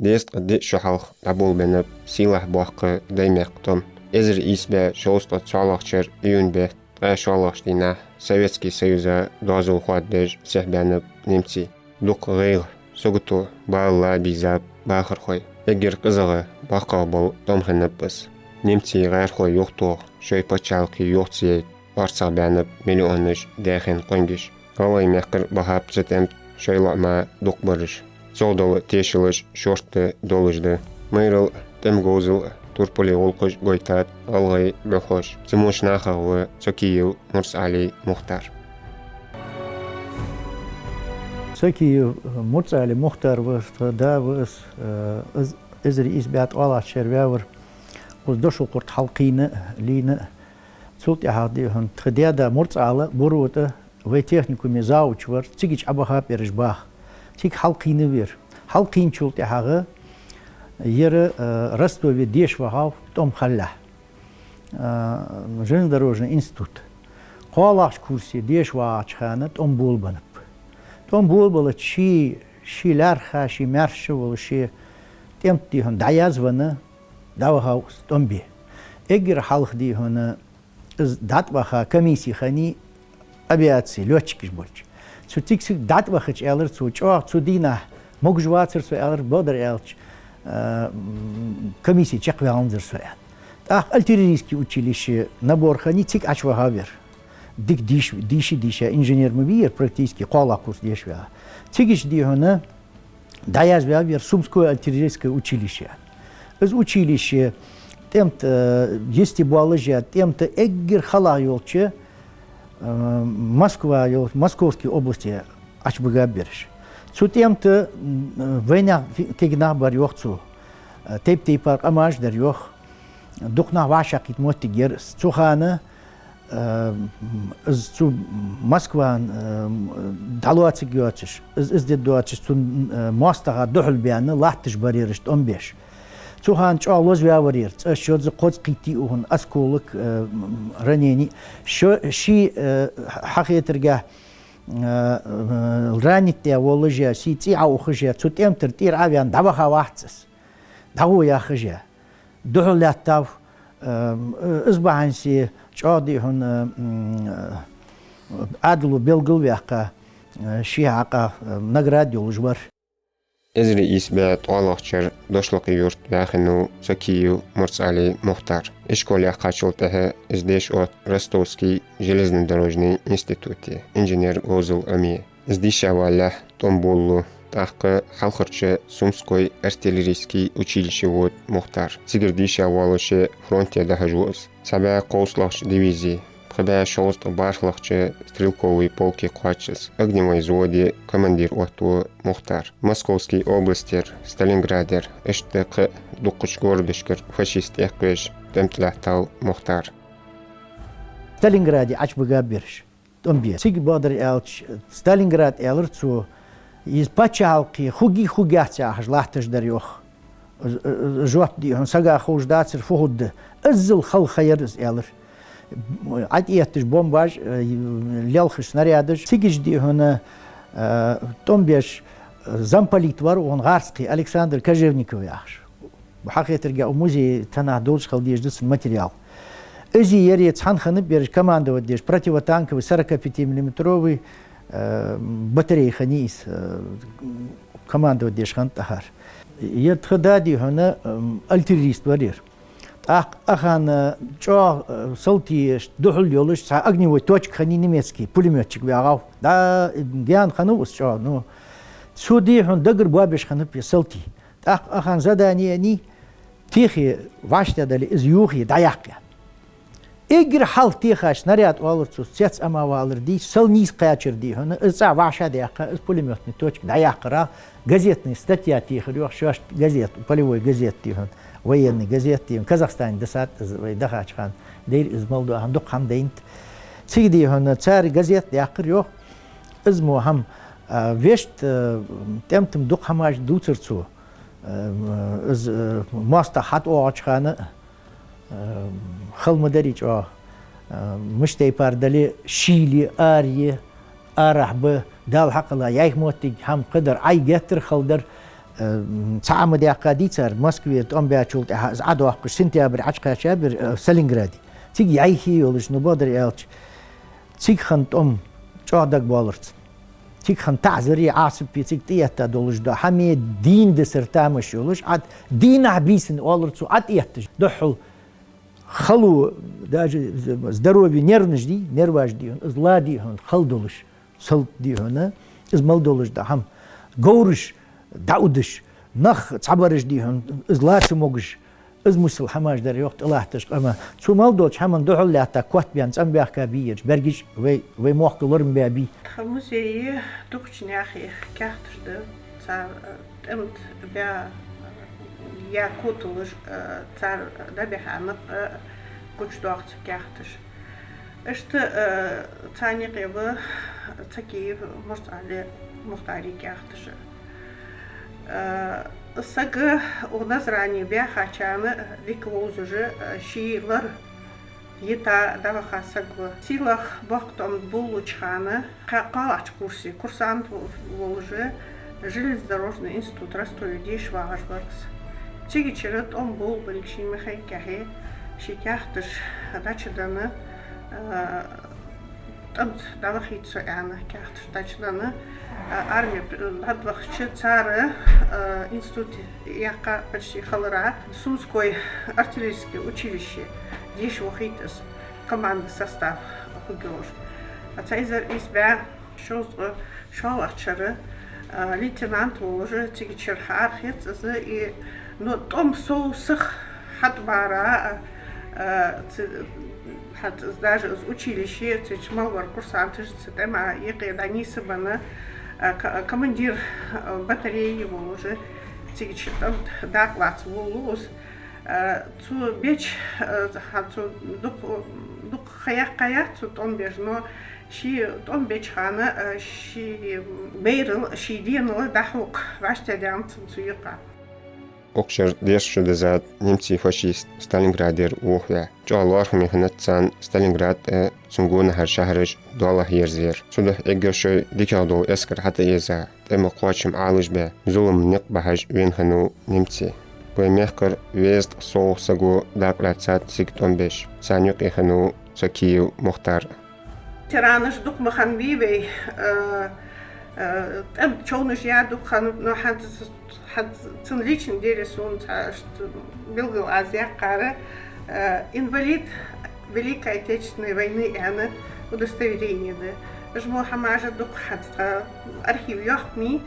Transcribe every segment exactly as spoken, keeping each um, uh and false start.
Дезткъа диъ шу хьалха дӀаболабеннаб сийлахь боккха Даймехка тӀом. Эзар ийс бӀаь шовзткъа цхьоалагӀча шера июнь бетта ткъаь шоллагӀча дийнахьа Советски Союза доазол хоададеш сехьабаьннаб немций. Дукха гӀайгӀа, сагото, бала а бийзаб бахархой. Эггара къизагӀа боккхагӀа бола тӀом хиннаб из. Немций гӀаьрхой юхатоха, шоай паччахьалкхе юха ца яйта, орцагӀбаьннаб миллионаш даьхен къонгаш. ГӀалгӀай мехкара бахаб цу тӀема тӀа шоай лоӀам дукха бараш. ЦогӀа дола тешалаш шортта долаш да. Майрал, тӀема говзал, турпалий гӀулакхаш гойтад гӀалгӀай бӀухоша. Цу моча нахах ва Цокиев МурцӀали Мухтар. Цокиев МурцӀали Мухтар ва, тха да ва из, э, из эзар ийс бӀаь ткъоалагӀча шера ваьвар. Укхаза дошув кхурт хьалкхийна, лийна. Цул тӀехьагӀа, дий хьона, тха даь-да МурцӀала Буро тӀа вай техникуме завуч вар, цига Ӏобахаб ераш баха. Цига хьалкхийнавар. Хьалкхийначул тӀехьагӀа ер, э, Ростове деша вахав тӀом хилалехь, э, железнодорожный институт. КхоалагӀча курсе деша вагӀача хана тӀом болабеннаб. ТӀом болабеннача ший, ший лаьрххӀа, ший маьрша волаш, ший тӀем тӀа, дий хьона, дӀаязвенна, дӀавахав из тӀом бе. Эггара хьалха, дий хьона, из дӀатӀаваха комисси хиннай, авиаци лётчикаш болча. Цу цига цига дӀатӀавахача, аьлар цо, чӀоагӀа цу дийнахьа могаш вацар со, аьлар, бакъдар аьлча, э, м, комисси чакхваьннзар со, аьнна. ТӀаккха артиллерийски училище набор хиннай, цига Ӏочувахав ер. Дика дийша, дийша, дийша инженер ма вий ер, практически кхоалагӀа курс деша ваьгӀа. Цига иштта, дий хьона, дӀаязваьв ер Сумское артиллерийское училище. Из училище тӀем тӀа, э, йисте болаш а, тӀем тӀа эггара халагӀа йолча, э, Москва йол-, Московски областе Ӏочубигаб ераш. Цу тӀем тӀа, м, вайнаьха фи-, кегий нах бар йоах цо. Э, тайп-тайпара къамаш дар йоах. Дукха нах вӀашагӀкхийтта моттиг яр из. Цу хана, э, из цу Москван, э, дӀалоацаргйоацаш, из, из де доацаш, цун, э, моастагӀа духьалбаьнна латташ бар ераш тӀом беш. Цу хана чӀоагӀа лозаваьвар ер, цӀа шозза-кхозза кхийттий укхун осколок, э, ранени. Шо-, ший, э, хьахетаргахьа, э, э, ранить даь волаш а, ший цӀий Ӏоухаш а, цу тӀем тӀара тӀера Ӏоваьнна дӀаваха вац из. ДӀагӀо яхаш а. Духьал лаьттав, э, из бахьанце чӀоагӀа, дий хьона, э, м, э, Ӏаьдало белгалваьккха, э, ший хьакъехьа, э, награда йолаш вар. Эзар ийс бӀаь ткъоалагӀча шера Дошлакъий-Юрта ваьхиннав Цокиев МурцӀали Мухтар. Ишкол яьккхачул тӀехьагӀа из деша отт Ростовски железнодорожный институте инженер говзал Ӏомае. Из дийша валалехь тӀом болалу, тӀаккха хьалхарча Сумской артиллерийски училище вода Мухтар. Цигара дийша воалаше фронте дӀахьош ва из. Цхьа бӀаь кховзткъалагӀча дивизе, пхи бӀаь шовзткъа бархӀлагӀча стрелковый полке кхоач из. Огневой взводе командир оттаву Мухтар. Московски областера, Сталинградера, иштта кхы дуккхача городашкара фашисташа тӀехвеш тӀем тӀа лаьттав Мухтар. Сталинграде Ӏочубигаб ераш тӀом бе. Цига, бакъдар аьлча, Сталинград, аьлар цо, из паччахьалкхе хургйий, хургьяц яхаш латташ дар йоах. З-, з-, жоп, дий хьона, сага ховш дацар, фу хургда. Иззал хала ха яр из, аьлар. ӀотӀаетташ бомбаш, э, лелхаш снарядаш. Цига иштта, дий хьона, э, тӀом беш, э, замполит вар укхун гӀарцкъий, Александр Кожевников яхаш. Хьахетаргахьа, укх музее тахан долаш хила дезаш да цун материал. Из а, ер а цхьана хиннаб ераш командовать деш, противотанковый сорокапятимиллиметровый, э, батарей хиннай из, э, командовать деш хиннад тӀехьагӀа. Ер тха да, дий хьона, м, артиллерист вар ер. ТӀаккха укханна чӀоагӀа, э, салтий еш, духьал йолаш, цхьа огневой точка хиннай немецкий, пулемётчик ваьгӀав. Да, гаьна хиннав из чӀоагӀа, ну, цу, дий хьона, дагара боабеш хиннаб ер салтий. ТӀаккха укханна задани еннай, тӀехье вӀаштӀехьадале, из юххе дӀаяккха. Эггара хьалха техача снаряд, оалар цо, цецваьнна валар дий, сел нийса кхаьчар, дий хьона, из цӀагӀа вӀашагӀдаьккха, из пулемётный точка дӀаяккхарах, газетный статья техар йоах, шоашта газета, полевой газета, дий хьона, военный газета, дий хьона, Казахстане дисад из, вай дахача хана дайра из, мел дола хана дукха хӀама дайнад. Цига, дий хьона, цар газета даьккхар йоах, из мо хӀама, а, вешта, а, тӀем тӀа дукха хӀамаш дувцар цо. Э, из, э, моастагӀа хьатӀаоагӀача хана, э, хала ма дарий чӀоагӀа. Э, мишта тайпара дале, шийла, ара я, арахьа ба, Дала хьакхелла, яхь моттиг, хӀама кхыдар, Ӏай геттара хала дар, Цхьа Ӏамадаьккха дийцар, Москве тӀом баьчул тӀехьагӀа из Ӏодоаккхаш, сентябре Ӏочукхаьчабир, э, Сталинграде. Цига яйхи йолаш, ну, бакъдар аьлча, цига хинна тӀом чӀоагӀа дагабоалар цун. Цига хинна таӀазари Ӏасапи цига тӀаэтта долаш да. Хьамий дийна дисар тамаш йолаш, Ӏа дийнахьа-бийсанна оалар цо, Ӏа тӀаэтташ. Духхьал хало, даже здоровье, нервнаш дий, нерваш дий хьона, из ла дий хьона, хала долаш, салт дий хьона, из мел долаш да хӀама. Говраш дӀаудаш, нах цхьабараш дий хьона, из ла ца могаш, из мусал хӀамаш дар йоах тӀалатташ къама. Цу мел долча хӀаман духьал лаьтта котбаьнна цӀенбаьхка бий ераш, берригаш вай, вай мохк лорам баь бий. Тха музее дукхача наьха каьхаташ да, цар, э, тӀем тӀа баь, э, я коталаш, э, цар дӀабихьа никъ, э, гучадоах цу каьхаташа. Иштта, э, царна юкъе ба Цакиев Мурталъе Мухтара каьхаташ. Э, саг укх Назране баьхачарна дика вовзаш, э, ший лар йита дӀаваха саг ва. Сийлахь боккха тӀом болалуча хана кхо-, кхоалагӀча курсе курсант волаш, железнодорожный институт Ростове деша вагӀаш вар из. Цигачара тӀом болабалга ший мехка кхехье, ший каьхаташ дӀачуденна, э, тӀем тӀа дӀавахийта со аьнна, каьхаташ дӀачуденна, э, арме дӀавахача цар, э, институт яьккха почти хиларах, Сумское артиллерийское училище деша вахийта из, командный состав хургйолаш. Цхьа эзар ийс бӀаь шовзткъа шоллагӀча шера, а, лейтенант волаш, цигачара хьаархаец из, и, ну, тӀом сов сиха хьатӀабара, а, цу, хьа-, даже из училище, цу чу мел бар курсанташ цу тӀема юкъе дӀанийсбенна, а, ка-, командир, а, батареи волаш, цигача тӀем тӀа дакъа лаца волалу из. А, цо беча, а, хьа-, цо дукха, дукха ха яьккхаяц цо тӀом беш, но ший тӀом беча хана, а, ший майрал, ший денал дӀахьокха вӀаштӀехьадаьннад цун цу юкъа. Укх шера дешаш шу дезад немций фашист Сталинградера вохаве. ЧӀоагӀа лоархӀаме хиннад царна Сталинград а, цун гонахьара шахьараш а доалахьа ерзаяр. Цудухьа эггара шоай дикагӀа дола эскар хьатӀаэза, тӀема кхоачам Ӏалашбе, зулама никъ бахьаш вена хиннав немций. Вай мехкара везткъа совгӀа саго дакъа лаьцад цига тӀом беш. Царна юкъе хиннав Цакиев Мухтар. Ветеранаш дукха ма хиннабий вай, э, э, тӀем тӀа човнаш яь дукха хиннаб, но хӀанз, хӀанз цун лични деле сона цхьа иштта белгала аз яьккхар, э, инвалид Великой Отечественной войны аьнна удостоверени да. Уж мо хӀамаш а дукха хӀанз тха архиве йоаккхий,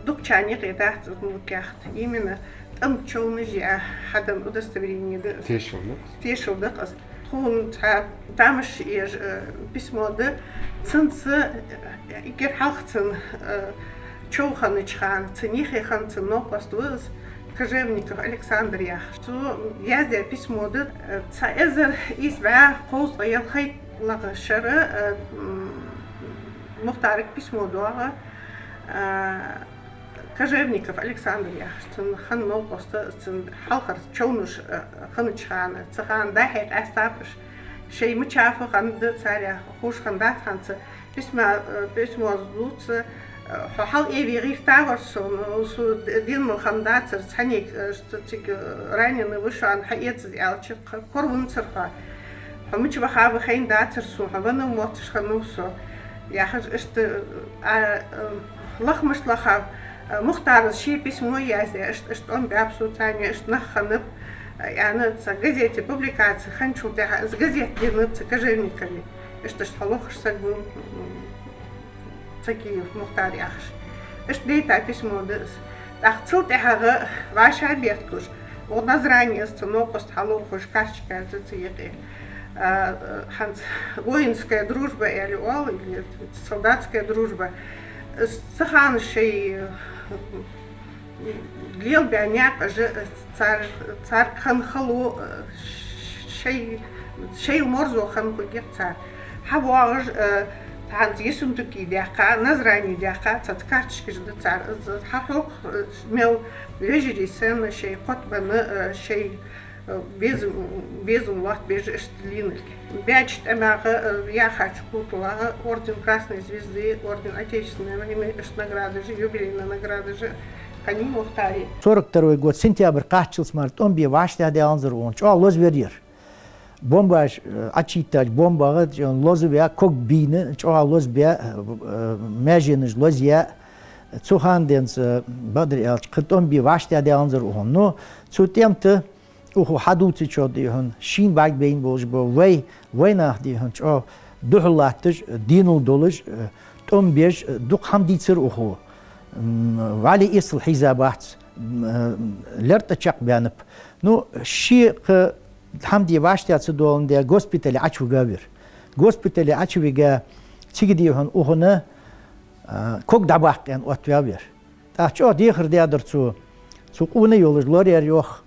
дукхачарна юкъе дац из мо каьхат. Именно тӀем тӀа човнаш яь хьаденна удостоверени да из. Тешал да? Тешал да-кх из. Тхона цхьа тамаш еш, э, письмо да. Цунца, э, эггара хьалха цун, э, чов хиннача хана, цун юхе хинна цун новкъост ва из, Кожевников Александр яхаш. Цо яздаь письмо да, э, цхьа эзар ийс бӀаь кховзткъа ялхайттлагӀа шера, э, м, Мухтарга письмо доагӀа, э, Кожевников Александр яхаш, цун хинна новкъост, цун хьалхара човнаш, э, хиннача хана, цу хана дӀа-хьа къаьстаб уж. Шоай мича фу хиннад царех ховш хиннадац хӀанз. Письма, э, письмо дувц, э, хьо хьалъэве гӀертавар со, но со д-, денал хиннадацар, цхьаннега, э, ш-, цига, э, раненый ва шоана хьаэцаз аьлча, кхы коравеннавацар хьо. Хьо мича ваха ва хайнадацар сона, хьо веннав моцаш хиннав со, яхаш, иштта, а, а, лахмаш лаха, а, Мухтара ший письмо яздаь, иштта, иштта тӀом баьб со царна, иштта нах хиннаб, а, аьнна, цхьа газете публикаци хинначул тӀехьагӀа из газете денад цу Кожевникове. Иштта, иштта хьалохаш саг ва, м, Цакиев Мухтар яхаш. Иштта дайта письмо да из. ТӀаккха цул тӀехьагӀа вӀашагӀбетталуш, укх Назране из цу новкъост хьалохаш, карточка ца ца юкъе. А, хӀанз воинская дружба аьле оал, или солдатская дружба. Из цу хана шоай лелабаь никъ уж, цар, цар хинна хало, шоай, шоайла марзо хинна хургья-кх цар. ХьавоагӀаш, э, хӀанз Ессентуки даьккха, Назране даьккха, цхьацца карточкаш да цар. Из хьахьокх, э, мел вежарий санна, шоай котбенна, э, шоай, э, безам, безам лоаттабеш иштта лийнилга. Баьча тӀемагӀа, э, яхача коталагӀа орден Красной Звезды, орден Отечественной войны, иштта наградаш, юбилейни наградаш, Хьанна Мухтаре. Сорок второй год сентябрь кхаччалца мара тӀом бе вӀаштӀехьадаьннзар укхунна, чӀоагӀа лозавер яр. Бомбаш, э, Ӏочуйиттача бомбах чӀоагӀа лозаваь, ког бийна, чӀоагӀа лозабаь, э, э, маьженаш лозаяь. Цу хана денз, э, бакъдар аьлча, кхы тӀом бе вӀаштӀехьадаьннзар укхунна. Ну, цу тӀем тӀа укхо хьадувцачох, дий хьона, шийна бӀаргабайна болаш ба вай, вайнаха, дий хьона, чӀоагӀа духьал латташ, денал долаш, э, тӀом беш, э, дукха хӀама дийцар укхо. М, вӀалла эсала хьийзабац, м, э, лерттӀа чакхбаьннаб. Ну, ше кхы хӀама де вӀаштӀехьа ца доаландаь, госпитале Ӏочувигавир. Госпитале Ӏочувига, цига, дий хьона, укхунна, э, ког дӀабаккха аьнна оттаваьвар. ТӀаккха чӀоагӀа дехар даьдар цо, цу къона йолаш лораяьр йоах.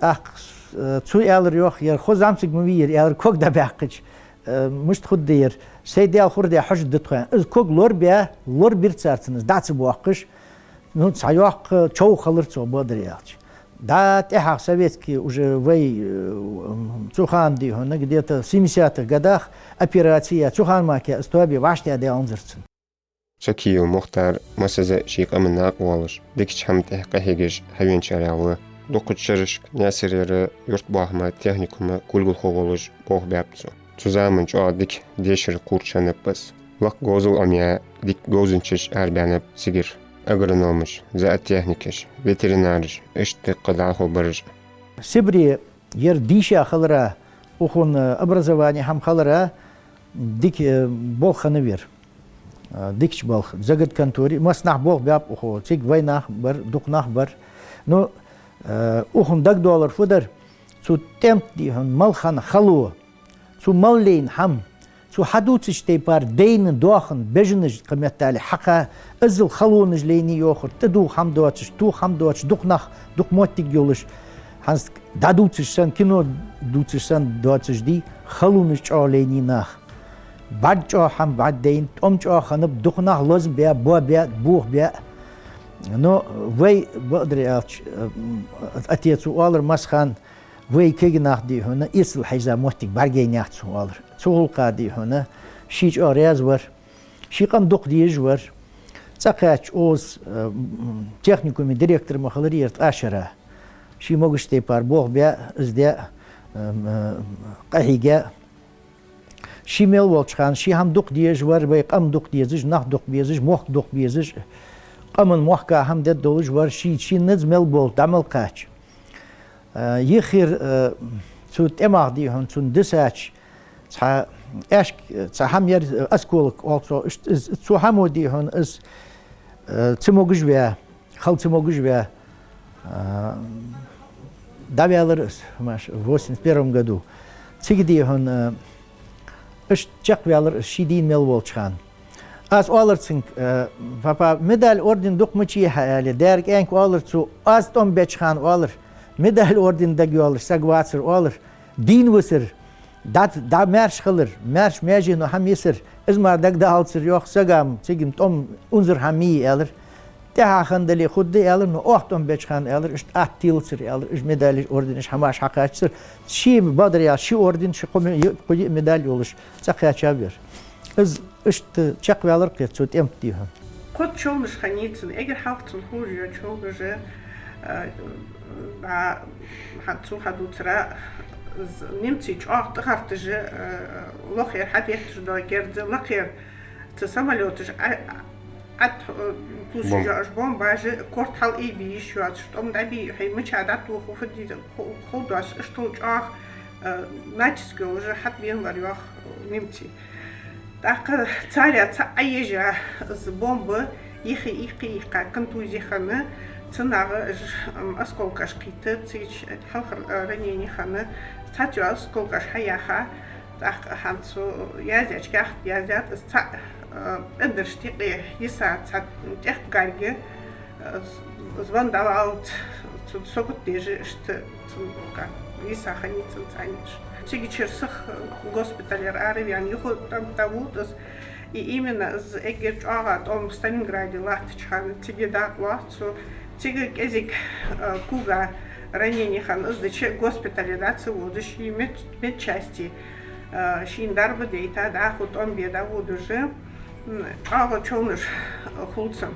ТӀаккха, э, цо аьлар йоах, ер хоза зӀамсаг ма вий ер, аьлар, ког дӀабаьккхача, э, мишта хургда ер, сай Даьла хургда хьожаргда тхо. Из ког лорабаь, лорабир цар цунна, из дӀа ца боаккхаш, ну, цхьа йоккха чов хилар цох, бакъдар аьлча. ДӀа тӀехьагӀа советский уже вай, э, цу хана, дий хьона, где-то в семидесятых годах операци яь, цу хана мара кхы из тоабе вӀаштӀехьадаьннзар цунна. Сокиев Мухтар массаза ший къаман накъавоалаш, дикача хӀаман тӀехьа къахьегаш хьавеначарех ва. Дукхача шерашка Наьсарера юрта боахама техникума кулгалхо волаш болх баьб цо. Цу заман чӀоагӀа дика дешара кхуврча хиннаб из. Лакха говзал Ӏомаяь, дика говзанчаш арабаьннаб цигара: агрономаш, зоотехникаш, ветеринараш, иштта кхы дӀахо бараш. Сибре ер дийша хилара, укхун, э, образовани хӀама хилара, дика, э, болх хиннавар. Э, дикача балха, заготконтори, массанахьа болх баьб укхо, цига вайнах бар, дукха нах бар. Ну, э, укхун дагадоалар фу дар, цу тӀем тӀа, дий хьона, мел хинна хало, цо мел лайна хӀама, цо хьадувцача тайпара дайна, доахан бежанаш кхы меттел хьакха, иззал халонаш лайнай йоахар, тӀадувха хӀама доацаш, тоха хӀама доацаш, дукха нах, дукха моттиг йолаш, хӀанз дӀадувцаш санна, кино дувцаш санна доацаш дий, халонаш чӀоагӀа лайнай наха. БӀарг чӀоагӀа хӀама бӀаргадайна, тӀом чӀоагӀа хиннаб, дукха нах лозабаь, боабаь, бохабаь. Но вай, бакъдар аьлча, э, м, отец оалар массахана, вай кегий нах, дий хьона, эсала хьийза моттиг бӀаргаяйнаяц, оалар. Цу гӀулакха, дий хьона, ше чӀоагӀа раьза вар, ший къам дукха дезаш вар. ЦӀакхаьчача укхаза, э, м, техникума директор ма хиллара ер ткъаь шера. Ше могаш тайпара болх баь, из даь, э, м, э, къахьийга. Ше мел волча хана, ше хӀама дукха дезаш вар, вай къам дукха дезаш, нах дукха безаш, мохк дукха безаш, къаман мохка хӀама дергдолаш вар, ше, ший низ мел болча дӀа мел кхаьча. Э, йиххьара, э, цу тӀемах, дий хьона, цунна дисача, цхьа аьшк, цхьа хӀама яр, э, осколок оал цох, ишт-, из, цу хӀамо, дий хьона, из, э, ца могаш ваь, хила ца могаш ваь, э, дӀаваьлар из, хӀамаш, в восемьдесят первом году. Цига, дий хьона, э, иштта чакхваьлар из, ший дийна мел волча хана. Аз оалар цунга, э, папа, медаль, орден дукха ма чу я хьа, аьле, дерриг аьнка оалар цо, аз тӀом беча хана оалар, медаль, орден дагайоалаш саг вацар, оалар, дийна висар, дӀа-, дӀа маьрша хилар, маьрша маьжено хӀама йисар, из мара дагадоалацар йоах сага, цига тӀом унзара хӀама ма йий, аьлар. ТӀехьа хинна дале хургда, аьлар, но оаха тӀом беча хана, аьлар, иштта атта телацар, аьлар, уж медалаш, орденаш, хӀамаш хьакхаьчацар. Ший, бакъдар аьлча, ший орден, ший кхо ме-, е-, кхо-, е-, медаль йолаш цӀакхаьчав ер. Из иштта чакхваьлар кхы цу тӀем тӀа, дий хьона. Кхо човнаш хиннай цун, эггара хьалха цун хулаш йола човнаш, э, дӀа, хьа-, цо хьадувцар, из немций чӀоагӀа тӀахарташ, э, лохера хьадетташ дола керда, лакхера цу самолёташа Ӏа-, Ӏа-, э, пусаш йола уж бомбаш, корта хьалъайбе йиш йоацаш, тӀом дӀабе, хьай мича дӀатоху, фу де, ху-, ховргдоацаш, иштта чӀоагӀа, э, натиск йолаш хьатӀабена бар йоах, э, немций. ТӀаккха царех цаӀ Ӏоежа, из бомба юхе иккха, иккха, контузи хинна, цунах уж, м, осколкаш кхийтта, цига хьалхара, э, ранени хинна, цхьацца осколкаш хьаяьха, тӀаккха хӀанз цо яздаьча каьхата яздаьд, из цаӀ, э, пӀендараш тӀа юкъе йиса цхьа тӀехк гарга, э, з-, звон дӀаваллалца, цун сагот деш, иштта цун ка-, йиса хиннай цун цхьаннеш. Цигачара сиха, э, госпиталера араваьнна, юха тӀом тӀа вувц из, и именно из эггара чӀоагӀа тӀом Сталинграде латтача хана цига дакъа лоац цо, цига кӀезига, э, кога ранени хинна, из дича госпитале дӀа ца водаш, и мед-, медчасти, э, шийна дарба дайта, дӀахо тӀом бе дӀаводаш, м, чӀоагӀа човнаш хул цун.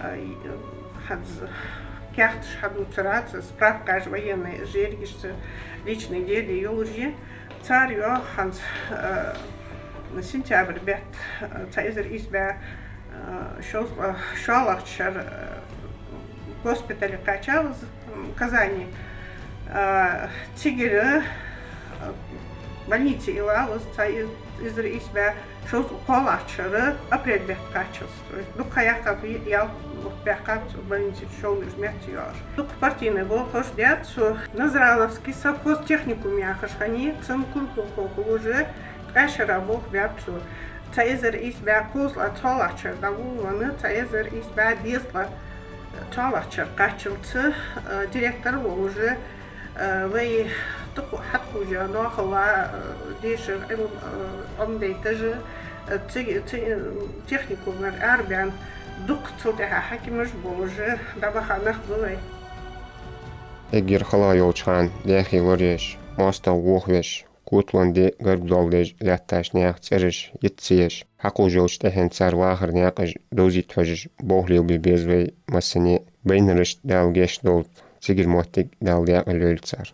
Э, и, э, ХӀанз каьхаташ хьадувцар, цу справкаш военни, ерригаш цу лични дела йолаш я. Цар йоах хӀанз, э, сентябрь бетта, э, цхьа эзар ийс бӀаь, э, шовзткъа шоллагӀча шера, э, госпитале кхаьчав из, м, Казане. Э, цигара, э, больнице йиллав из цхьа эз-, эзар ийс бӀаь шовзткъа кхоалагӀча шера апрель бетта кхаччалца. То есть дукха ха яьккхаб, ялх бутт баьккхаб цо больнице чу, шовнаш метта йоагӀаш. Дукха партийни болхаш даьд цо. Назрановский совхоз техникум яхаш хиннай, цун кулгалхо хулаш, ткъаь шера болх баьб цо. Цхьа эзар ийс бӀаь кхузткъалагӀча шера дӀаволавенна, цхьа эзар ийс бӀаь дезткъалагӀча шера кхаччалца, э, директор волаш, э, вай дукха хьатӀакхувш доахал, э, дешар, Ӏилма, э, Ӏомадайташ, э, ци-, ци-, техникумера арабаьнна, дукха цул тӀехьа хьакимаш болаш дӀабаха нах ба вай. Эггара хала йолча хана даьхе лораеш, моастагӀа вохавеш, котало де гаргадоаладеш лаьттача наьха цӀераш йиц ца еш, хьакхувш йолча тӀехьенна цар вахара наькъаш довзийта хьожаш, болх лелабе беза вай массане а. Байнарашта Дала гешт долда, цигара моттиг Дала даькъала йойла цар.